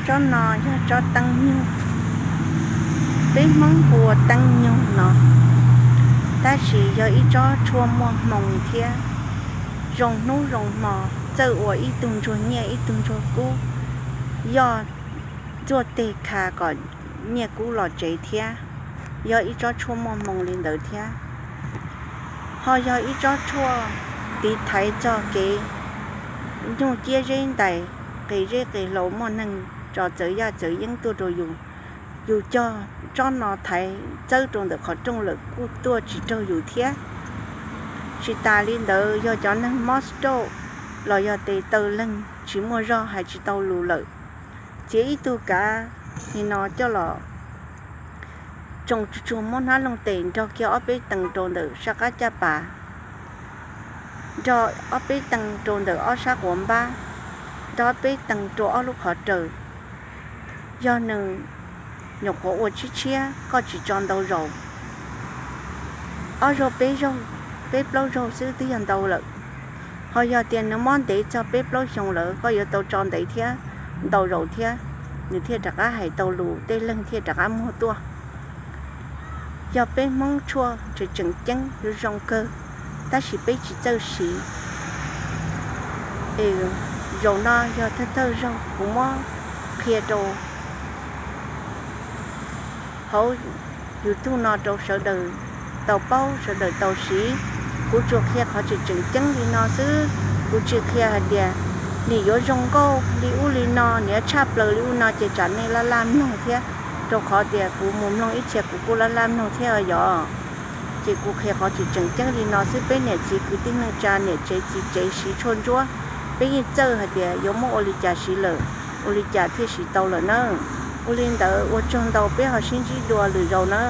Tsob no yog tsob teeb nyug, peb Hmoob hu ua teeb nyug no, tab sis yog ib tsob tshuaj muaj hmoo thiab. Zoo hnub zoo hmo, txawj ua ib tug ntsuag nyiaj ib tug ntsuag kub, yog ntxuaj teg kha kom nyiaj kub los tsev thiab. Yog ib tsob tshuaj muaj hmoo li ntawd thiab. Ho yog ib tsob tshuaj tiv thaiv txog kev nyuj ciab zeb ntais, qis zeb qis hlau, muaj neeg tso txawv yaj txawv yeeb tuaj rau yus. Yus cog tsob no thaiv txawb rau ntawm qhov rooj lawm kuj tuaj tsis raug yus thiab. Tsis tas li ntawd, yog cov neeg mob stroke los yog tes taw leeg tsis muaj zog hais tsis tau lus lawm, txiav ib tug kav li no coj los tsoo tsuag tsuag, muab hnab looj tes nrog kiag ob peb tees rau ntawm sab qab caj pas, nrog ob peb tees rau ntawm ob sab quav npab, nrog ob peb tees rau ob lub qhov raws. Yog nws nyuam qhuav ua tshiab tshiab, koj tsis tso ntau zaus, ob zaug peb zaug, peb plaub zaug xwb twb yog ntau lawm. Ho yog tias nws mob ntev txog peb plaub xyoo lawm, koj yuav tau tso ntev thiab, ntau zaus thiab, nws thiaj rov qab hais tau lus, tej leeg thiaj rov qab muag tuaj. Yog peb Hmoob tshuaj tseem tseem ceeb, yuav zoo kawg, tab sis peb tsis txawj siv. Es zaum no yog thawj thawj zaug kuv muab qhia rau hauv YouTube no rau sawv daws tau paub, sawv daws tau siv. Kuv tsuas qhia qhov tseem tseem ceeb li no xwb, kuv tsis qhia hais tias nim yuav zoo nkauj li ub li no, nim yuav tshaj plaws li ub no ces tsam nej laj laj mloog thiab, rau qhov tias kuv mus mloog ib txhia kuv kuj laj laj mloog thiab yom. Ces kuv qhia qhov tseem tseem ceeb li no xwb, peb niam txiv kwv tij neej tsa, niam tsev txiv tsev siv tshuaj ntsuab, peb yeej txawj hais tias yuav muab ua li cas siv lawm, ua li cas thiaj siv tau lawm na. Ua li ntawd ua tsaug ntau, peb ho sib ntsib dua lwm zaus na.